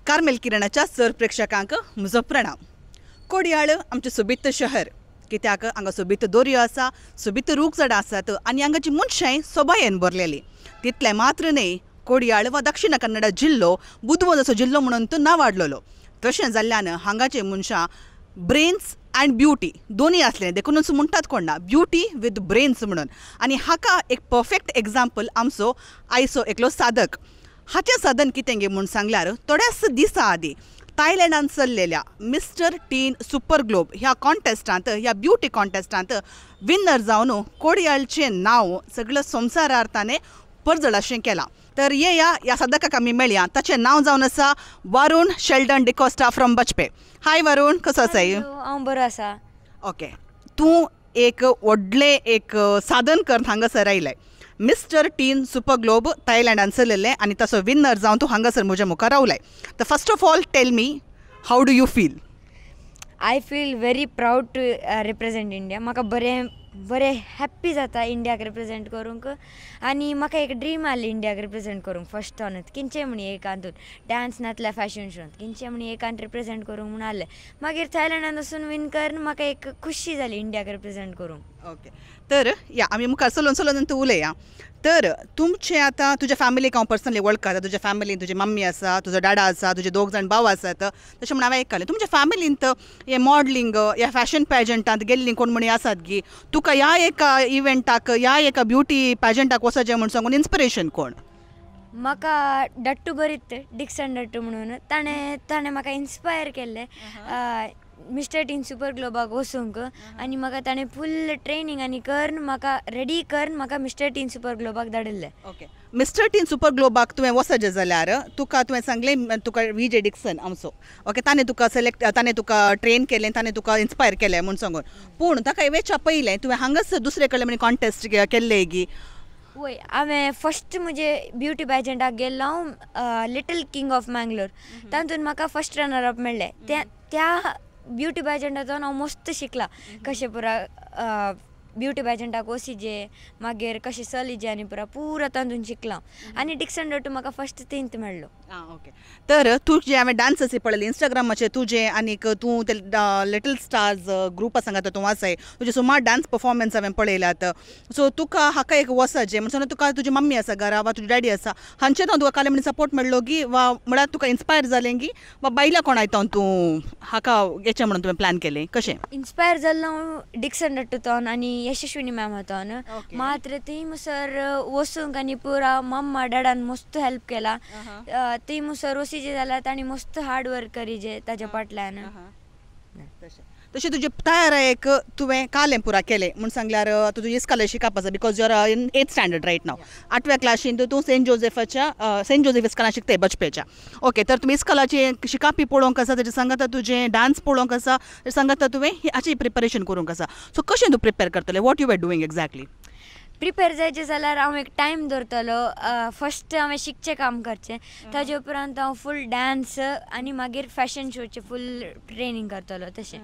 Carmel किरणाच्या sir प्रेक्षकांक म्हजो प्रणाम. कोडियाळ आमचें सोबीत शहर, कित्याक हांगा सोबीत दोरयो आसा, सोबीत रूख झाडां आसात आनी हांगाची मनशांय सोबायेन भरलेली. तितलें मात्र न्हय, कोडियाळ वा दक्षिण कन्नडा जिल्लो बुदवंत असो जिल्लो म्हणून तो नांवाडलेलो. तशें जाल्ल्यान हांगाचे मनशां ब्रेन्स अँड ब्युटी दोनूय आसले, देखूनच म्हणटात कोण ना ब्युटी विथ ब्रेन्स म्हणून. आनी हाका एक परफेक्ट एग्जाम्पल आमचो आयचो एकलो साधक. हाचें साधन कितें गे म्हूण सांगल्यार, थोड्याच दिसां आदीं थायलंडान चल्लेल्या मिस्टर टीन सुपर ग्लोब ह्या कॉन्टेस्टांत, ह्या ब्युटी कॉन्टेस्टांत विनर जावन कोडियाळचें नांव सगळें संवसारार ताणें परजळ अशें केलां. तर येया ह्या साधकाक आमी मेळया. ताचें नांव जावन आसा वरुण शेल्डन डिकोस्टा फ्रॉम बचपे. हाय वरुण, कसो आसाय? हांव बरो आसा. ओके, तूं एक व्हडलें एक साधन करून हांगासर आयलें. मिस्टर टीन सुपर ग्लोब थायलंडान चलयल्लें आनी ताचो विनर जावन तूं हांगासर म्हज्या मुखार रावलाय. तर first of all tell me, how do you feel? I feel very proud to represent India. म्हाका बरें बरें हॅप्पी जाता इंडियाक रिप्रेजेंट करूंक. आनी म्हाका एक ड्रीम आहली इंडियाक रिप्रेजेंट करूंक फर्स्ट तावनूच किंचे म्हणी एकांतून डांस नातल्यार फॅशन शोन किंचे म्हणी एकांत रिप्रेजेंट करूंक म्हूण आहलें. मागीर थायलंडान वचून विन करून म्हाका एक खुशी जाली इंडियाक रिप्रेजेंट करूंक. ओके, तर या आमी मुखार चलोवन चलोवन तूं उलया. तर तुमचें आतां तुज्या फॅमिलीक हांव पर्सनली वळखता. तुज्या फॅमिलीन तुजी मम्मी आसा, तुजो डाडा आसा, तुजे दोग जाण भाव आसात तशें म्हण हांवें आयकलें. तुमच्या फॅमिलींत हे मॉडलिंग ह्या फॅशन पॅजंटांत गेल्लीं कोण म्हणी आसात गी? तुका ह्या एका इव्हेंटाक, ह्या एका ब्युटी पॅजंटाक वचचें म्हूण सांगून इन्स्पिरेशन कोण? म्हाका डट्टू बरीत, डिक्सन डट्टू म्हणून, ताणें ताणें म्हाका इन्स्पायर केल्लें मिस्टर टीन सुपर ग्लोबाक वचूंक. आनी म्हाका ताणें फूल ट्रेनींग आनी करून म्हाका रेडी करून म्हाका मिस्टर टीन सुपर ग्लोबाक धाडिल्लें. ओके, मिस्टर टीन सुपर ग्लोबाक तुवें वचचें जाल्यार तुका तुवें सांगलें तुका विजय डिक्सन आमचो, ओके, ताणें तुका सिलेक्ट, ताणें तुका ट्रेन केलें, ताणें तुका इन्स्पायर केलें म्हूण सांगून. पूण ताका वेच्या पयलें तुवें हांगासर दुसरे कडेन म्हण कॉन्टेस्ट केल्ले गी? वय, हांवें फस्ट म्हजे ब्युटी पॅजंटाक गेल्लो हांव लिटल किंग ऑफ मँगलोर, तातूंत म्हाका फस्ट रनर अप मेळ्ळें. त्या ब्युटी पॅजंटाचो हांव मस्त शिकलां कशें पुरा ब्युटी पॅजंटाक वसिजे, मागीर कशें चलिजे आनी पुरा पुरा तातूंत शिकलां. आनी डिक्सन डट्टू म्हाका फस्ट तेंत मेळ्ळो. आं ओके, तर तुजे हांवें डांसस पळयले इंस्टाग्रामाचेर तुजें, आनीक तूं ते लिटल स्टार्स ग्रुप आसा हांगा तूं आसाय, तुजे सुमार डांस परफॉर्मन्स हांवें पळयल्यात. सो तुका हाका एक वचचें म्हण तुका तुजी मम्मी आसा घरा वा तुजी डॅडी आसा, हांचे तूं तुका काल म्हण सपोर्ट मेळ्ळो गी, वा म्हळ्यार तुका इन्स्पायर जालें गी, वा बायल्या कोणाय तूं हाका घेचें म्हणून तुवें प्लॅन केलें कशें? इन्स्पायर जाल्लो हांव डिक्सन डट्टू तोन आनी यशस्विनी मॅम तोन. मात्र ती मुसर वचूंक आनी पुरा मम्मा डॅडान मस्त हेल्प केला. ती मुसर वसीजे जाल्यार तांणी मस्त हार्ड वर्क करीजे ताच्या फाटल्यान. तशें तुजे तयार एक तुवें कालें पुरा केलें म्हूण सांगल्यार तुजें इस्कॉलाक शिकप आसा, because you are in 8th standard right now. आठव्या क्लासीन तूं सेंट जोसेफाच्या, सेंट जोसेफ इस्कॉलान शिकताय बचपेच्या. ओके, तर तुमी इस्कॉलाचें शिकपी पळोवंक आसा, तेजे सांगाता तुजें डांस पळोवंक आसा, तेजे सांगाता तुवें हाची प्रिपरेशन करूंक आसा. सो कशें तूं प्रिपेर करतलें, what you are doing exactly? Prepare जायचें जाल्यार हांव एक टायम दवरतलो. फस्ट हांवें शिकचें काम करचें, ताजे उपरांत हांव फूल डांस आनी मागीर फॅशन शोचें फूल ट्रेनींग करतलो. तशें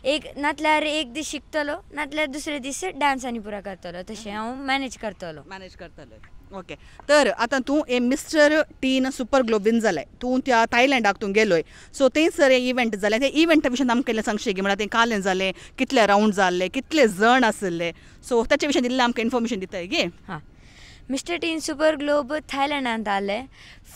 एक नातल्यार एक दीस शिकतलो, नातल्यार दुसरे दीस डांस आनी पुरा करतलो. तशें हांव मॅनेज करतलो. मॅनेज करतलो. ओके, तर आतां तूं हे mister teen super globe win जालें, तूं त्या थायलंडाक तूं गेलोय, सो थंयसर हें इव्हेंट जालें, ते इव्हेंटा विशीं आमकां इल्लें सांगशी गी? म्हळ्यार तें कालें जालें, कितले रावंड जाल्ले, कितले जण आसले, सो ताचे विशीं इल्लें आमकां इन्फॉर्मेशन दिताय गे? हां, मिस्टर टीन सुपर ग्लोब थायलंडांत आहलें.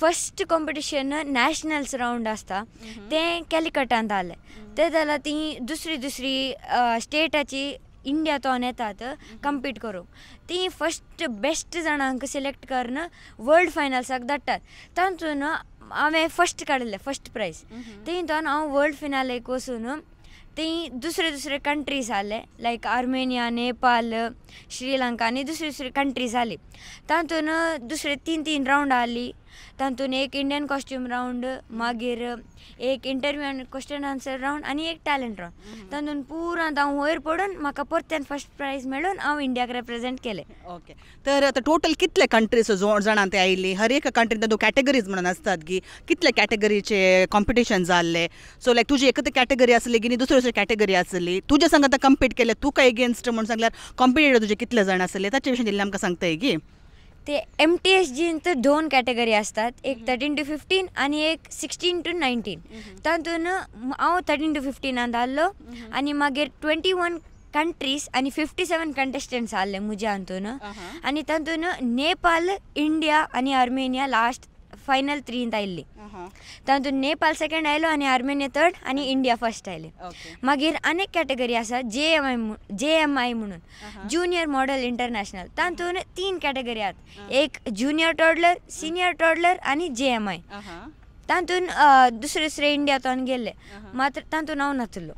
फस्ट कॉम्पिटिशन नॅशनल्स रावंड आसता तें कॅलिकटांत आहलें. तें जाल्यार ती दुसरी दुसरी स्टेटाची इंडिया तोन येतात कम्पीट करूंक. ती फस्ट बेस्ट जाणांक सिलेक्ट करून वर्ल्ड फायनल्साक धाडटात. तातूंत हांवें फस्ट काडिल्लें, फस्ट प्रायज. थंय तोन हांव वर्ल्ड फिनालेक वचून ती दुसरे दुसरे कंट्रीज आहले, लायक आर्मेनिया, नेपाल, श्रीलंका आनी दुसरी दुसरी कंट्रीज आहली. तातूंत दुसरे तीन तीन रावंड आहली. तातूंत एक इंडियन कॉस्ट्यूम रावंड, मागीर एक इंटरव्यू आनी क्वेश्चन आन्सर रावंड आनी एक टॅलंट रावंड. तातूंत पुरांत हांव वयर पडून म्हाका परत्यान फस्ट प्रायज मेळून हांव इंडियाक रिप्रेजेंट केलें. ओके, तर आतां टोटल कितले कंट्रीज जाणां ते आयिल्ली? हर एका कंट्रीन तातूंत कॅटेगरीज म्हणून आसतात गी, कितले कॅटेगरीचे कॉम्पिटिशन जाल्ले? सो लायक तुजी एकच कॅटेगरी आसली की दुसरी दुसरी कॅटेगरी आसली? तुज्या संग आतां कम्पीट केलें, तुका एगेन्स्ट म्हूण सांगल्यार कॉम्पिटिटर तुजे कितले जाण आसले, ताचे विशीं इल्लें आमकां सांगताय गी? ते MTSGन दोन कॅटेगरी असतात, एक 13 to 15 आनी एक 16 to 19. तातूंत हांव 13 to 15 आहलो आनी मागीर 21 कंट्रीज आनी 57 कंटेस्टंट्स आहले म्हज्या हातून. आनी तातूंत नेपाल, इंडिया आनी आर्मेनिया लास्ट फायनल 3 आयिल्ली. तातूंत नेपाल सेकंड आयलो आनी आर्मेनिया थर्ड आनी इंडिया फर्स्ट आयले. मागीर अनेक कॅटेगरी आसा JMI म्हणून, ज्युनियर मॉडल इंटरनॅशनल. तातूंत 3 कॅटेगरी आहात, एक ज्युनियर टॉडलर, सिनियर टॉडलर आनी JMI. तातूंत दुसरे दुसरे इंडिया गेल्ले, मात्र तातूंत हांव नासलो.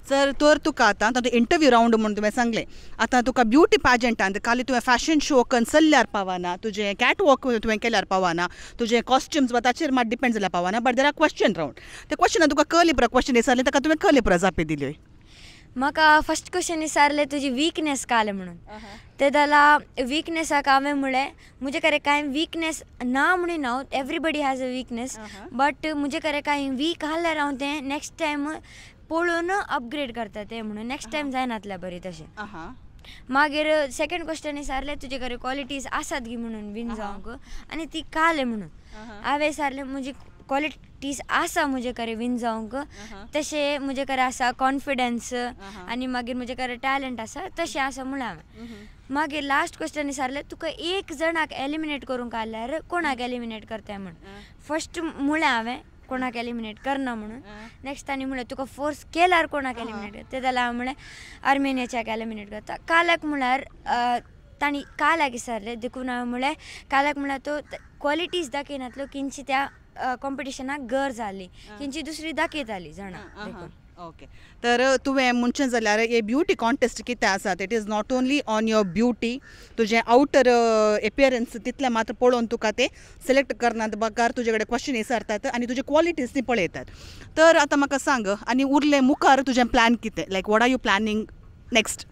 सर तर तुका आतां तातूंत इंटरव्यू रावंड म्हणून तुवें सांगलें, आतां तुका ब्युटी पाजंटांत खाली तुवें फॅशन शो चल्ल्यार पावना, तुजें कॅट वॉक तुवें केल्यार पावना, तुजें कॉस्ट्युम्स वा ताचेर मात डिपेंड जाल्यार पावना, but there are question round. ते क्वेश्चनान तुका कहली पुरो क्वेश्चन विचारलें, ताका तुवें कहली पुरो जापी दिल्यो? म्हाका फर्स्ट क्वेश्चन विचारलें तुजी विकनेस काले म्हणून. ते जाल्यार विकनेसाक हांवें म्हळें म्हजे कडेन कांय विकनेस ना म्हणून हांव, everybody has a weakness, but म्हजे कडेन कांय वीक आहल्यार हांव तें नेक्स्ट टायम पळोवन अपग्रेड करता तें म्हणून नेक्स्ट टायम जायनातल्या बरें तशें. मागीर सेकंड क्वेश्चन विचारलें तुजे कडेन क्वॉलिटीज आसात गी म्हणून विन जावंक आनी ती काले म्हणून. हांवें विचारलें म्हजी क्वॉलिटीज आसा म्हजे कडेन विन जावंक, तशें म्हजे कडेन आसा कॉन्फिडन्स आनी मागीर म्हजे कडेन टॅलंट आसा तशें आसा म्हणलें हांवें. मागीर लास्ट क्वेश्चन विचारलें तुका एक जणाक एलिमिनेट करूंक आहल्यार कोणाक एलिमिनेट करताय म्हूण. फर्स्ट म्हणलें हांवें कोणाक एलिमिनेट करना म्हणून. नेक्स्ट तांणी म्हणलें तुका फोर्स केल्यार कोणाक एलिमिनेट करता, ते जाल्यार हांवें म्हणलें आर्मेनियाच्याक एलिमिनेट करता. काल्याक म्हळ्यार तांणी काल्याक विचारलें, देखून हांवें म्हणलें काल्याक म्हळ्यार तो क्वॉलिटीज दाखयनातलो किंची त्या कॉम्पिटिशनाक गरज जाली, किंची दुसरी दाखयताली जाणां देखून. ओके, तर तुवें म्हणचें जाल्यार हे ब्युटी कॉन्टेस्ट कितें आसा, it is not only on your beauty, तुजें आवटर एपियरन्स तितलें मात्र पळोवन तुका ते सिलेक्ट करनात, बगर तुजे कडेन क्वेश्चन विचारतात आनी तुजे क्वॉलिटीज ती पळयतात. तर आतां म्हाका सांग आनी उरलें मुखार तुजें प्लॅन कितें, like what are you planning next?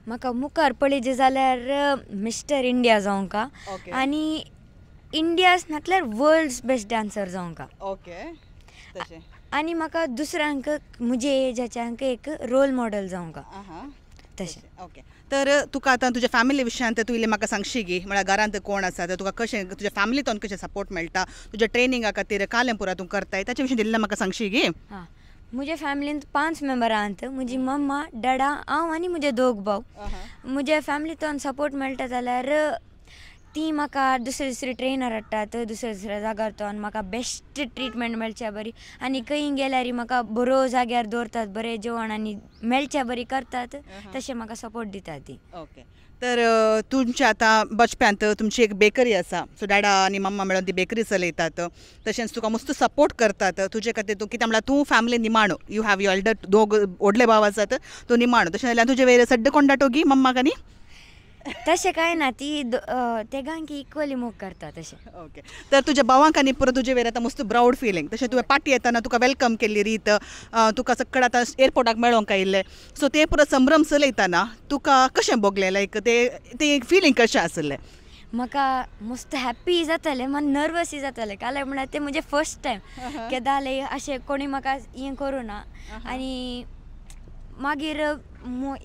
म्हाका मुखार पळयचें जाल्यार मिस्टर इंडिया जावंक आनी इंडियाच नासल्यार वर्ल्ड्स बेस्ट डान्सर जावंक. ओके, तशें. आनी म्हाका दुसऱ्यांक म्हजे एजाच्यांक एक रोल मॉडल जावंक तशें. ओके, तर तुका आतां तुज्या फॅमिली विशयांत तूं इल्लें म्हाका सांगशी गी, म्हळ्यार घरांत कोण आसा, तर तुका कशें तुज्या फॅमिलींतून कशें सपोर्ट मेळटा, तुज्या ट्रेनिंगा खातीर कालें पुरा तूं करताय ताचे विशीं इल्लें म्हाका सांगशी गी? हां, म्हज्या फॅमिलींत 5 मेंबरां आहात, म्हजी मम्मा, डॅडा, हांव आनी म्हजे दोग भाव. म्हज्या फॅमिलींतून सपोर्ट मेळटा जाल्यार ती म्हाका दुसरे दुसरे ट्रेनर हाडटात, दुसऱ्या दुसऱ्या जाग्यार तो म्हाका बेस्ट ट्रिटमेंट मेळच्या बरी, आनी खंय गेल्यार म्हाका बरो जाग्यार दवरतात, बरें जेवण आनी मेळच्या बरी करतात, तशें म्हाका सपोर्ट दितात ती. ओके, तर तुमच्या आतां बचप्यांत तुमची एक बेकरी आसा, सो डॅडा आनी मम्मा मेळून ती बेकरी चलयतात, तशेंच तुका मस्त सपोर्ट करतात तुजे खातीर. तूं कितें म्हणल्यार तूं फॅमिली निमाणो, you have your elder दोग व्हडले भाव आसात, तूं निमाणो, तशें जाल्यार तुजे वयर सड्ड कोण गी मम्माक आनी? तशें कांय ना, ती तेगांक इक्वली मोग करता तशें. ओके, तर तुज्या भावांक आनी पुरो तुजे वयर आतां मस्त प्रावड फिलींग, तशें तुवें पाटी येतना तुका welcome केल्ली रीत, तुका सकळ आतां एअरपोर्टाक मेळोंक आयिल्लें, सो तें पुरो संभ्रम चलयतना तुका कशें भोगलें, लायक तें फिलींग कशें आसलें? म्हाका मस्त हॅप्पी जातालें, मात नर्वसूय जातालें, काल्यार म्हळ्यार तें म्हजें फर्स्ट टायम केदां जालें अशें कोणी म्हाका हें करूं ना. आनी मागीर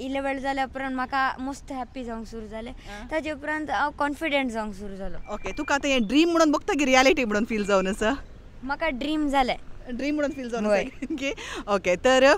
इल्ले वेळ जाल्या उपरांत म्हाका मस्त हॅप्पी जावंक सुरू जालें, ताजे उपरांत हांव कॉन्फिडंट जावंक सुरू जालो. ओके, तुका आतां हें ड्रीम म्हणून बघता की रियालिटी म्हणून फील जावन आसा? म्हाका ड्रीम जालें, ड्रीम म्हणून फील जावन आसा. ओके, तर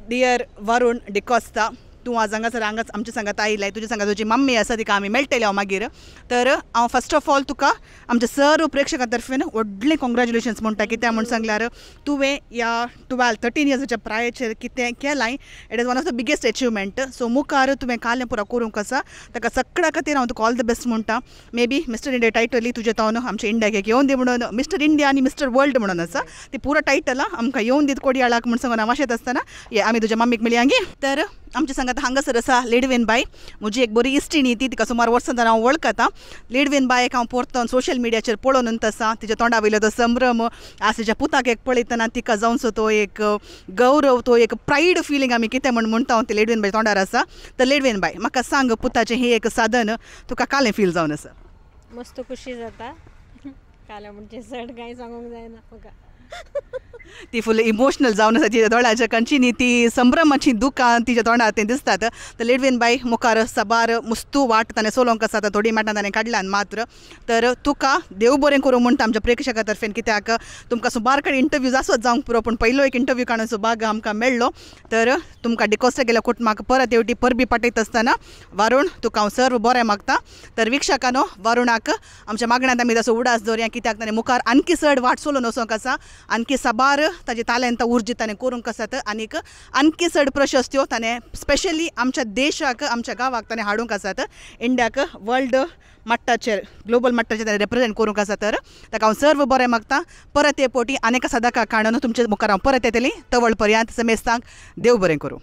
डियर वरुण डिकॉस्ता, तूं आज हांगासर हांगाच आमच्या सांगात आयिल्लें, तुज्या सांगात तुजी मम्मी आसा तिका आमी मेळटले हांव मागीर. तर हांव फर्स्ट ऑफ ऑल तुका आमच्या सर्व प्रेक्षकां तर्फेन व्हडलें कॉंग्रेच्युलेशन्स म्हणटा. कित्याक म्हूण सांगल्यार तुवें ह्या 12-13 इयर्साच्या प्रायचेर कितें केलां, it is one of the biggest achievement. So मुखार तुवें कालें पुरो करूंक आसा, ताका सगळ्या खातीर हांव तुका ऑल the best म्हणटा. May be mister India टायटली तुजें तावन आमच्या इंडियाक येवन दी म्हणून, मिस्टर इंडिया आनी मिस्टर वर्ल्ड म्हणून आसा ती पुरो टायटलां आमकां येवन दीत कोडयाळाक म्हूण सांगून हांव आशेत आसतना हे आमी तुज्या मम्मीक मेळया गे. तर आमच्या सांगात हांगासर आसा लेडवेन बाय, म्हजी एक बरी इश्टिणी, ती तिका सुमार वर्सां जावन हांव वळखता. लेडवेन बायक हांव परतून सोशल मिडियाचेर पळोवन आसा, तिच्या तोंडा वयलो तो संभ्रम आज तिच्या पुताक एक पळयतना तिका जावचो तो एक गौरव, तो एक प्रायड फिलींग आमी कितें म्हण म्हणटा ती लेडवेन बाय तोंडार आसा. तर लेडवेन बाय म्हाका सांग, पुताचें हें एक साधन तुका कालें फील जावन आसा? मस्त खुशी जाता, कालें म्हणजे चड कांय सांगूंक जायना म्हाका. ती फुल इमोशनल जावन आसा, तिच्या दोळ्याच्या कंचिनी ती संभ्रमाची दुकां तिच्या तोंडार तें दिसतात. तर लिडवीन बाय मुखार साबार मुस्तू वाट ताणें चलोवंक आसा, थोडी माटां ताणें काडल्यान मात्र. तर तुका देव बरें करूं म्हणटा आमच्या प्रेक्षकां तर्फेन, कित्याक तुमकां सुमार कडेन इंटरव्यूज आसत जावंक पुरो, पूण पयलो एक इंटरव्यू काडून सुभाग आमकां मेळ्ळो. तर तुमकां डिकोस्टा गेल्या कुटुंबाक परत एवटी परबी पाठयता आसतना वारुण तुका हांव सर्व बरें मागता. तर वीक्षकांनो वारुणाक आमच्या मागण्यांत आमी तसो उडास दवरया, कित्याक ताणें मुखार आणखी चड वाट चलोवन वचोंक आसा, आणखी साबार ताजे तालेंत उर्जीत ताणें करूंक आसात आनीक आणखी चड प्रशस्त्यो ताणें स्पेशली आमच्या देशाक आमच्या गांवाक ताणें हाडूंक आसात, इंडियाक वर्ल्ड मट्टाचेर ग्लोबल मट्टाचेर ताणें रिप्रेजेंट करूंक आसा. तर ताका हांव सर्व बरें मागता. परत हे पोटी आनीक सदांकाळ काडून तुमच्या मुखार हांव परत येतली. तवळ पर्यंत समेस्तांक देव बरें करूं.